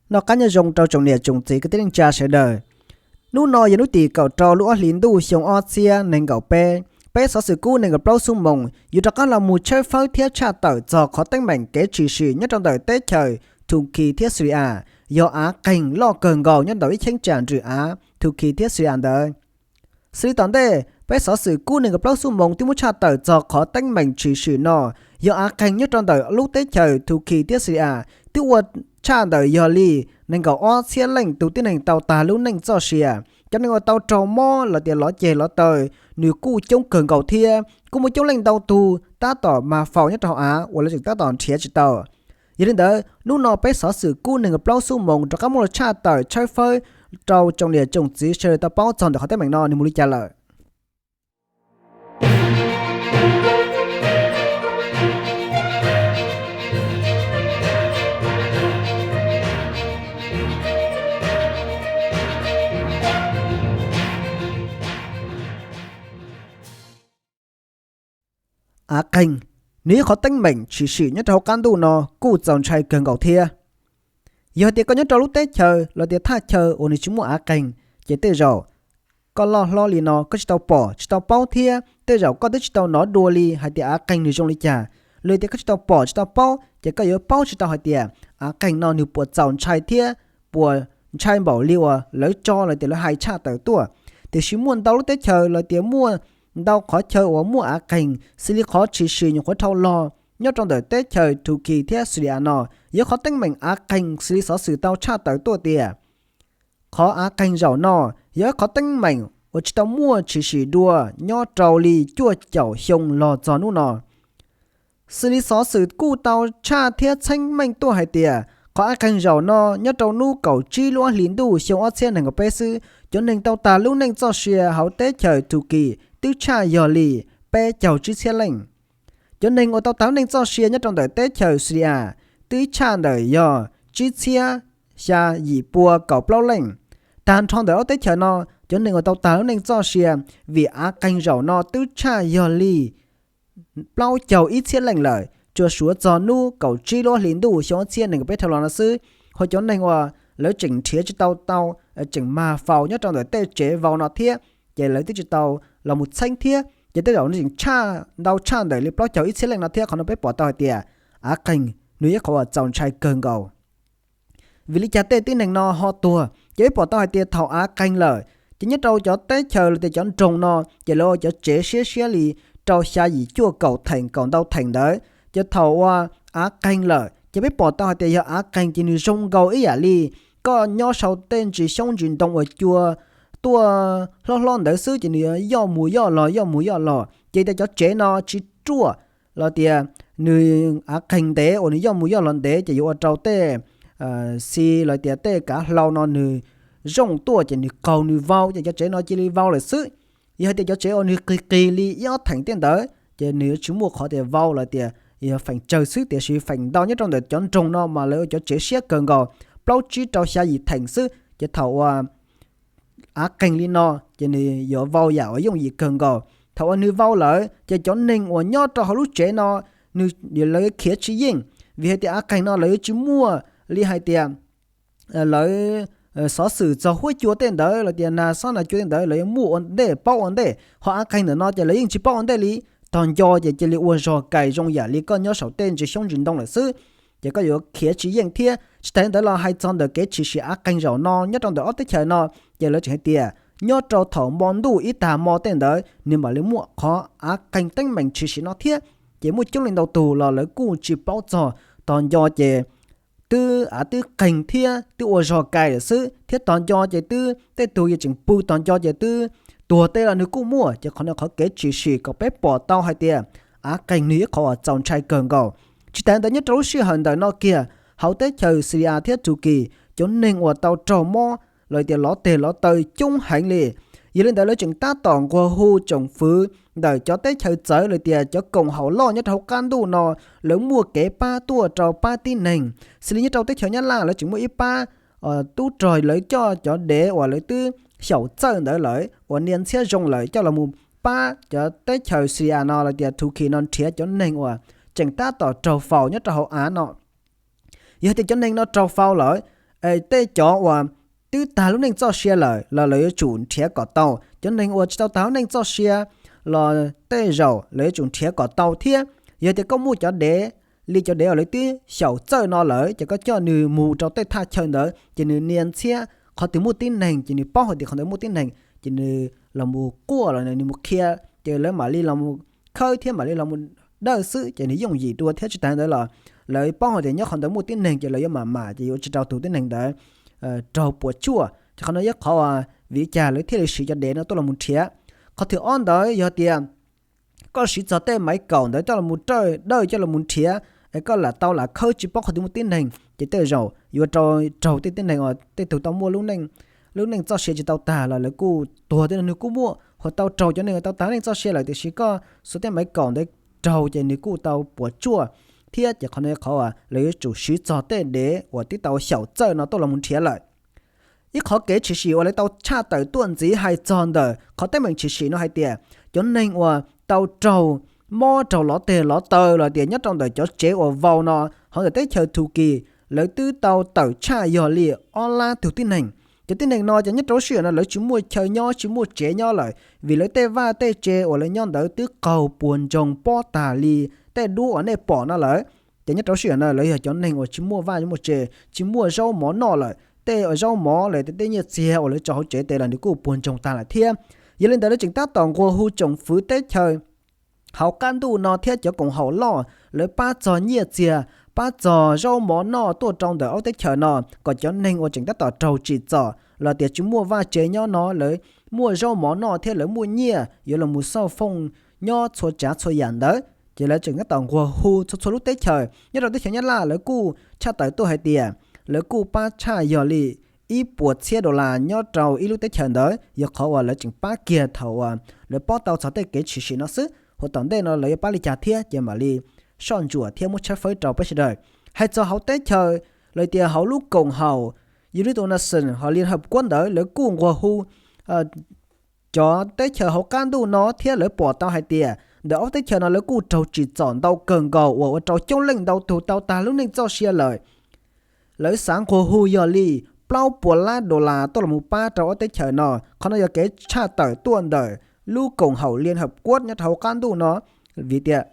Noj qab nyob zoo rau tsoom niam tsoom txiv kwv tij neej tsa sawv daws. Hnub no yog hnub tim kaum rau lub ob hlis ntuj xyoo ob txhiab nees nkaum peb, peb xov xwm kub nees nkaum plaub xuab moos yuav rov qab los mus tshawb fawb thiab tshaj tawm txog qhov teeb meem kev tshwm sim nyob rau ntawm teb chaws Thukis thiab Xws Li As, yog av qeeg loj kawg nkaus nyob ntawm ib cheeb tsam nrws av Thukis thiab Xws Li As ntawd. Xws li tom ntej peb xov xwm kub nees nkaum plaub xuab moos twb muab tshaj tawm txog qhov teeb meem tshwm sim no, yog av qeeg nyob rau ntawm lub teb chaws Thukis thiab Xws Li As twb ua tshaj ntawm yog li nees nkaum ob txhiab leej tus tib neeg tau tag lub neej txoj sia. Cov neeg uas tau raug mob los tias lov ceg lov taw nws kuj coob kawg nkaus thiab kuj muaj coob leej ntau tus tab tom mas faus nyob rau hauv av uas lawv tseem tab tom nrhiav tsis tau. Yog li ntawd hnub no peb xov xwm kub nees nkaum plaub xuab moos rov qab muab los tshaj tawm tshawb fawb rau tsoom niam tsoom txiv sawv daws tau paub txog ntawm qhov teeb meem no nws mus li cas lawm. Av qeeg, nws ib qhov teeb meem tshwm sim nyob rau hauv qab ntuj no kuj txaus ntshai kawg nkaus thiab. Yog hais tias koj nyob rau lub teb chaws los tias thaj chaw uas nws tsis muaj av qeeg, ces tej zaum koj loj hlob li no koj tsis tau pom tsis tau paub thiab tej zaum koj twb tsis tau hnov dua li hais tias av qeeg nws zoo li cas. Los tias koj tsis tau pom tsis tau paub ces koj yuav paub tsis tau hais tias av qeeg no nws puas txaus ntshai thiab puas ntshai npaum li uas lawv tso los tias lawv hais tshaj tawm tuaj. Tiam sis muaj ntau lub teb chaws los tias muaj ntau qhov chaw uas muaj av qeeg xws li qhov tshwm sim nyuam qhuav dhau los nyob rau ntawm teb chaws Thukis thiab Xws Li As no, yog qhov teeb meem av qeeg xws li xov xwm tau tshaj tawm tuaj tias qhov av qeeg zaum no yog ib qhov teeb meem uas tsis tau muaj tshwm sim dua nyob rau li cuaj caum xyoo los txog hnub no. Xws li xov xwm kuj tau tshaj thiab txheeb meej tuaj hais tias qhov av qeeg zaum no nyob rau hnub kaum tsib lub ob hlis ntuj xyoo ob txhiab nees nkaum peb xwb, cov neeg tau tag lub neej txoj sia hauv teb chaws Thukis twb tshaj yog li peb caug tsib txhiab leej. Cov neeg uas tau tag lub neej txoj sia nyob rau ntawm teb chaws Xws Li As twb tshaj ntawm yog tsib txhiab xya yim pua kaum plaub leej. Tag nrho ntawm ob teb chaws no, cov neeg uas tau tag lub neej txoj sia vim av qeeg zaum no twb tshaj yog li plaub caug ib txhiab leej lawm, tsuas suav txog hnub kaum tsib lub ob hlis ntuj xyoo ob txhiab nees nkaum peb dhau los no xwb. Ho cov neeg uas lawv tseem nrhiav tsis tau tau, tseem mas faus nyob rau ntawm tej tsev vau no thiab, ces lawv twb tsis tau los mus txheeb thiab ces tej zaum nws tseem tshaj ntau tshaj ntawm li plaub caug ib txhiab leej no thiab. Qhov no peb pom tau hais tias av qeeg nws yog qhov uas txaus ntshai kawg nkaus. Vim li cas tej tib neeg no ho tuag? Ces peb pom tau hais tias thaum av qeeg lawm ces nyob rau cov teb chaws los tias cov nroog no ces lawv ua cov tsev siab siab li rau xya yim cuaj kaum theem kaum ntau theem ntawd. Ces thaum uas av qeeg lawm ces peb pom tau hais tias yog av qeeg ces nws zoo nkaus ib yam li koj nyob saum tej ntsis xyoob ntsis ntoo uas cua tuaj hlob hlob ntawd xwb, ces nws yoj mus yoj los yoj mus yoj los ces tias cov tsev no tsis ruaj los tias nws av qeeg ntev uas nws yoj mus yoj los ntev ces yuav ua rau tej xi los tias tej kav hlau no nws zooj tuaj ces nws qaug nws vau ces cov tsev no cia li vau lawm xwb. Yog hais tias cov tsev uas nws qis qis li ib ob theem tej ntawd ces nws yuav tsis muaj qhov tias vau los tias yog feem tsawg xwb, tiam sis feem ntau nyob rau ntawm cov nroog no mas lawv ua cov tsev siab kawg nkaus plaub tsib rau xya yim theem xwb. Ces thaum uas av qeeg li no ces nws yuav vau yam uas yooj yim kawg nkaus. Thaum uas nws vau lawm ces cov neeg uas nyob rau hauv lub tsev no nws, lawv khiav tsis yeej, vim hais tias av qeeg no lawv yuav tsis muaj li hais tias lawv xov xwm txog huab cua tej ntawd los tias nas xob nas cua tej ntawd lawv yuav muaj ua ntej paub ua ntej, ho av qeeg ntawm no ces lawv yeej tsis paub ua ntej li. Tog nco ces cia li ua zog kais zoo yam li koj nyob saum tej ntsis xyoob ntsis ntoo lawm xwb, ces koj yuav khiav tsis yeej thiab. Tsis tas li ntawd los hais txog ntawm kev tshwm sim av qeeg zaum no nyob rau ntawm ob teb chaws no, ces lawv tseem hais tias nyob rau thaum hmo ntuj ib tag hmo tej ntawd nws mam li muaj qhov av qeeg teeb meem tshwm sim no thiab. Ces muaj coob leej ntau tus los lawv kuj tsis paub txog. Tog nco ces twb av twb qeeg thiab twb ua zog kais lawm xwb, thiab tog nco ces twb tej tug yeej tseem pw, tog nco ces twb tuag tej los nws kuj muaj. Ces qhov no qhov kev tshwm sim kom peb pom tau hais tias av qeeg nws ib qhov uas txaus ntshai kawg nkaus. Tsis tas li ntawd nyob rau lub sij hawm ntawm no kiag hauv teb chaws Xws Li As thiab Thukis cov neeg uas tau raug mob los tias lov teg lov taw coob heev li. Yog li ntawd lawv tseem tab tom nquag hu tsoom fwv ntawm cov teb chaws txawv los tias cov koom haum loj nyob rau hauv qab ntuj no, lawv muaj kev pab tuaj rau pab tib neeg. Xws li nyob rau teb chaws Nyab Laj lawv tseem muaj ib pab tub rog lawv coj cov dev uas lawv twb xyaum txawj ntawd lawm uas nias ntxhiab zoo lawm coj los mus pab cov teb chaws Xws Li As no los tias Thukis no nrhiav cov neeg uas tseem tab tom raug faus nyob rau hauv av no. Yog tias cov neeg no raug faus lawm, Tej cov uas twb tag lub neej txoj sia lawm los lawv yuav tsum nrhiav kom tau. Cov neeg uas tsis tau tag lub neej txoj sia los tej zaum lawv yuav tsum nrhiav kom tau thiab. Yog tias koj muaj cov dev li cov dev uas lawv twb xyaum txawj no lawm ces koj coj nws mus rau tej thaj chaw ntawd ces nws nias ntxhiab qhov twg muaj tib neeg ces nws paub hais tias qhov ntawd muaj tib neeg ces nws los mus quaj los nws mus qhia ces lawv mam li los mus khawb thiab mam li los mus dawj xwb ces nws yooj yim dua thiab. Tsis tas ntawd los lawv paub hais tias nyob qhov ntawd muaj tib neeg ces lawv yuav mam mam ces yuav tsis rau tus tib neeg ntawd raug puas tsuaj. Ces qhov no yog qhov vim li cas lawv thiaj li siv cov dev no tuaj los mus nrhiav. Qhov thib ob ntawd yog tias koj siv txog tej maiv kaum ntawd coj los mus dawj coj los mus nrhiav es koj lam tau lam khawb tsis paub qhov twg muaj tib neeg ces tej zaum yuav rau raug tej tib neeg uas tej tug tau muaj lub neej txoj sia tsis tau tag los lawv kuj tuag tej no nws kuj muaj. Hos tau raug cov neeg uas tau tag lub neej txoj sia lawm tiam sis koj xuas tej maiv kaum ntawd raug ces nws kuj tau puas tsuaj thiab. Ces qhov no qhov uas lawv yuav tsum siv txog tej dev uas twb tau xyaum txawj no tuaj los mus nrhiav lawm. Ib qhov kev tshwm sim uas lawv tau tshaj tawm tuaj ntxiv hais txog ntawm qhov teeb meem tshwm sim no hais tias cov neeg uas tau raug mob raug lov teg lov taw los tias nyob rau ntawm cov tsev uas vau no hauv ntawm teb chaws Thukis lawv twb tau tawm tshaj yog li ob lab tug tib neeg. Cov tib neeg no ces nyob rau lub sij hawm no lawv tsis muaj chaw nyob tsis muaj tsev nyob lawm vim lawv tej vaj tej tse uas lawv nyob ntawd twb qaug puas ntsoog pob tag li tej duab uas nej pom no lawm. Ces nyob rau lub sij hawm no lawv yog cov neeg uas tsis muaj vaj muaj tse, tsis muaj zaub mov noj lawm, tej zaub mov los tej nyiaj txiag uas lawv tso hauv tsev tes los nws kuj puas ntsoog tag lawm thiab. Yog li ntawd lawv tseem tab tom nquag hu tsoom fwv teb chaws hauv qab ntuj no thiab cov koom haum loj lawv pab txog nyiaj txiag pab txog zaub mov noj tuaj rau ntawm ob teb chaws no kom cov neeg uas tseem tab tom raug tsim txom los tias tsis muaj vaj tse nyob no lawv muaj zaub mov noj thiab lawv muaj nyiaj yuav los mus xauj fooj nyob txhua tsav txhua yam ntawd. Ces lawv tseem tab tom nquag hu txhua txhua lub teb chaws. Nyob rau teb chaws Nyab Laj lawv kuj tshaj tawm tuaj hais tias lawv kuj pab tshaj yog li ib puas txhiab dollar nyob rau ib lub teb chaws ntawd, yog qhov uas lawv tseem pab kiag thaum uas lawv paub tau txog tej kev tshwm sim no xwb. Hos tom ntej no lawv yuav pab li cas thiab ces mam li soj ntsuam thiab muab tshawb fawb rau peb sawv daws. Hais txog hauv teb chaws los tias hauv lub koom haum United Nations hos Liên Hợp Quốc ntawd lawv kuj nquag hu cov teb chaws hauv qab ntuj no thiab lawv pom tau hais tias ntawm ob teb chaws no lawv kuj raug tsim txom ntau kawg nkaus uas ua rau coob leej ntau tug tau tag lub neej txoj sia lawm. Lawv xav nquag hu yog li plaub puas lab dollar tuaj los mus pab rau ob teb chaws no. Qhov no yog kev tshaj tawm tuaj ntawm lub koom haum Liên Hợp Quốc nyob rau hauv qab ntuj no, vim tias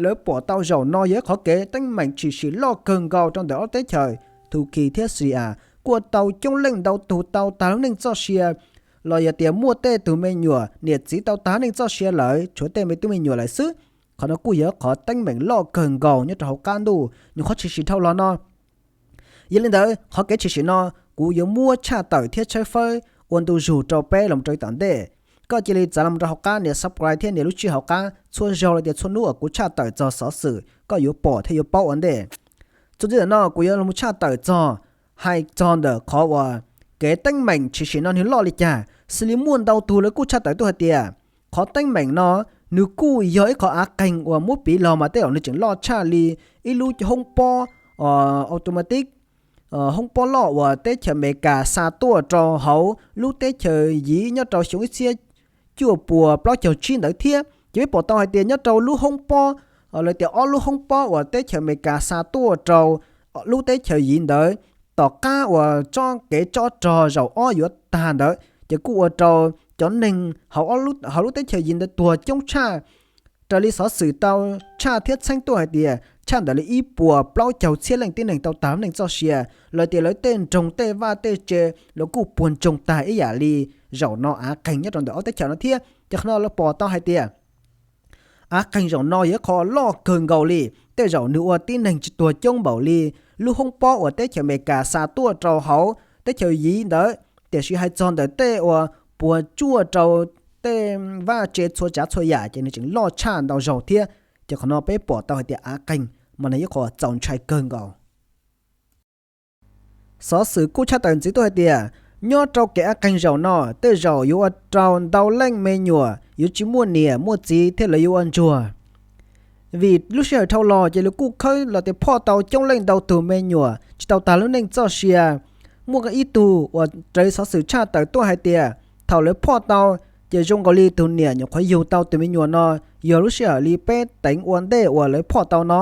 lawv pom tau zaum no yog ib qhov kev teeb meem tshwm sim loj kawg nkaus rau ntawm ob teb chaws Thukis thiab Syria kuj ua tau coob leej ntau tug tau tag lub neej txoj sia los yog tias muaj tej tug me nyuam niam txiv tau tag lub neej txoj sia lawm tshuav tej me tub me nyuam lawm xwb. Qhov no kuj yog qhov teeb meem loj kawg nkaus nyob rau hauv qab ntuj nyuam qhuav tshwm sim dhau los no. Yog li ntawd qhov kev tshwm sim no kuv yuav muab tshaj tawm thiab tshawb fawb ua ntu zus rau peb los rau tom ntej. Koj cia li txav los rau hauv qab nias subscribe thiab nias lub tswb hauv qab txhua zaug los tias txhua hnub uas kuv tshaj tawm txog xov xwm koj yuav pom thiab yuav paub ua ntej. Txuas ntxiv ntawm no kuv yuav los tshaj tawm txog hais txog ntawm qhov uas kev teeb meem tshwm sim no nws loj li cas, xws li muaj ntau tug lawv kuj tshaj tawm tuaj hais tias qhov teeb meem no nws kuj yog ib qhov av qeeg uas muab piv los mas tej zaum nws tseem loj tshaj li ib lub hoob pob automatic, hoob pob loj uas teb chaws Amelikas xa tuaj rau hauv lub teb chaws Yiv nyob rau xyoo ib txhiab cuaj puas plaub caug tsib ntawd thiab. Ces peb pom tau hais tias nyob rau lub hoob pob, los tias ob lub hoob pob uas teb chaws Amelikas xa tuaj rau lub teb chaws Yiv ntawd, tom qab uas tsob kev tsob rog zaum ob yuav tag ntawd ces kuj ua rau cov neeg hauv lub teb chaws Yiv ntawd tuag coob tshaj. Raws li xov xwm tau tshaj thiab txheeb tuaj hais tias tshaj ntawm li ib puas plaub caug txhiab leej tib neeg tau tag lub neej txoj sia, los tias lawv tej nroog tej vaj tej tse los kuj puas ntsoog tag ib yam li zaum no av qeeg nyob rau ntawm ob teb chaws no thiab. Ces qhov no lawv pom tau hais tias av qeeg zaum no yog ib qho loj kawg nkaus li, tej zaum nws ua tib neeg tsis tuag coob npaum li lub hoob pob uas teb chaws Amelikas xa tuaj rau hauv teb chaws Yiv ntawd. Tiam sis hais txog ntawm tej uas puas tsuaj rau tej vaj tse txhua tsav txhua yam ces nws tseem loj tshaj ntau zaug thiab. Ces qhov no peb pom tau hais tias av qeeg mas nws yog ib qho txaus ntshai kawg nkaus. Xov xwm kuj tshaj tawm ntxiv tuaj hais tias nyob rau kev av qeeg zaum no tej zaum yuav ua rau ntau leej me nyuam yuav tsis muaj niam muaj txiv thiab lawv yuav ua ntsuag. Vim lub sij hawm dhau los ces lawv kuj khawb los tias phoj tau coob leej ntau tug me nyuam tsis tau tag lub neej txoj sia. Muaj ib tug uas raws li xov xwm tshaj tawm tuaj hais tias thaum lawv phoj tau ces zoo nkaus li tus niam nyuam qhuav yug tau tus me nyuam no yog lub sij hawm li peb teev ua ntej uas lawv phoj tau no.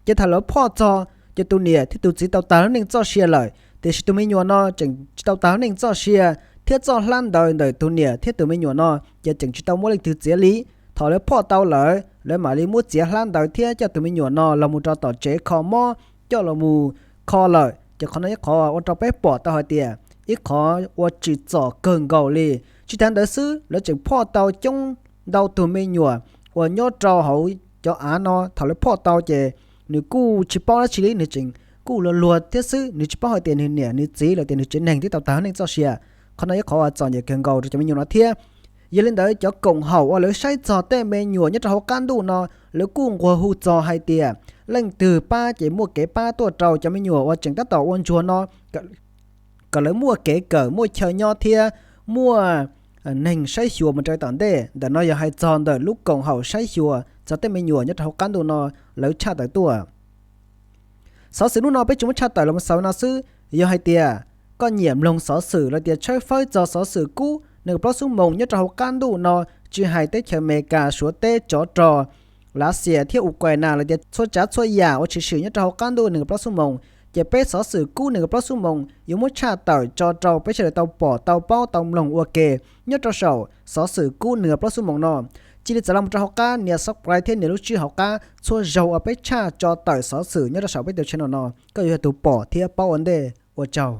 Ces thaum lawv phoj txog ces tus niam thiab tus txiv tau tag lub neej txoj sia lawm. Tiam sis tus me nyuam no tseem tsis tau tag neej txoj sia thiab txoj hlab ntawd ntawm tus niam thiab tus me nyuam no ces tseem tsis tau muaj leej twg txiav li. Thaum lawv phoj tau lawm, lawv mam li muab txiav hlab ntawd thiab coj tus me nyuam no los mus rau tom tsev kho mob, coj los mus kho lawm. Ces qhov no ib qhov ua rau peb pom tau hais tias ib qhov ua tsim txom kawg nkaus li. Tsis tas ntawd xwb, lawv tseem phoj tau coob ntau tus me nyuam uas nyob rau hauv cov av no. Thaum lawv phoj tau ces nws kuj tsis paub dab tsi li, nws tseem kuj luag luag thiab xwb, nws tsis paub hais tias nws niam nws txiv los tias nws tsev neeg twb tau tag neej txoj sia. Qhov no ib qhov uas txom nyem kawg nkaus rau cov me nyuam no thiab. Yog li ntawd, cov koom haum uas lawv saib txog tej me nyuam nyob rau hauv qab ntuj no, lawv kuj nquag hu txog hais tias leej twg pab ces muaj kev pab tuaj rau cov me nyuam uas tseem tab tom ua ntsuag no, kom lawv muaj kev kawm, muaj chaw nyob thiab muaj neeg saib xyuas mus rau tom ntej. Ntawm no yog hais txog ntawm lub koom haum saib xyuas txog tej me nyuam nyob rau hauv qab ntuj no lawv tshaj tawm tuaj. Xov xwm hnub no peb tsuas muab tshaj tawm los mus xaus no xwb. Yog hais tias koj nyiam mloog xov xwm los tias tshawb fawb txog xov xwm kub nees nkaum plaub xuab moos nyob rau hauv qab ntuj no, tsis hais teb chaws Amelikas, Suav teb, tsov rog, Lav Xias thiab Ukraina los tias txhua tsav txhua yam uas tshwm sim nyob rau hauv qab ntuj nees nkaum plaub xuab moos, ces peb xov xwm kub nees nkaum plaub xuab moos yuav muab tshaj tawm tso rau peb sawv daws tau pom, tau paub, tau mloog ua ke nyob rau saum xov xwm kub nees nkaum plaub xuab moos no. Cia li txav los mus rau hauv qab nias subscribe thiab nias lub tswb hauv qab txhua zaug uas peb tshaj tso tawm xov xwm nyob rau saum peb tus channel no, koj yuav yog tus pom thiab paub ua ntej. Ua tsaug.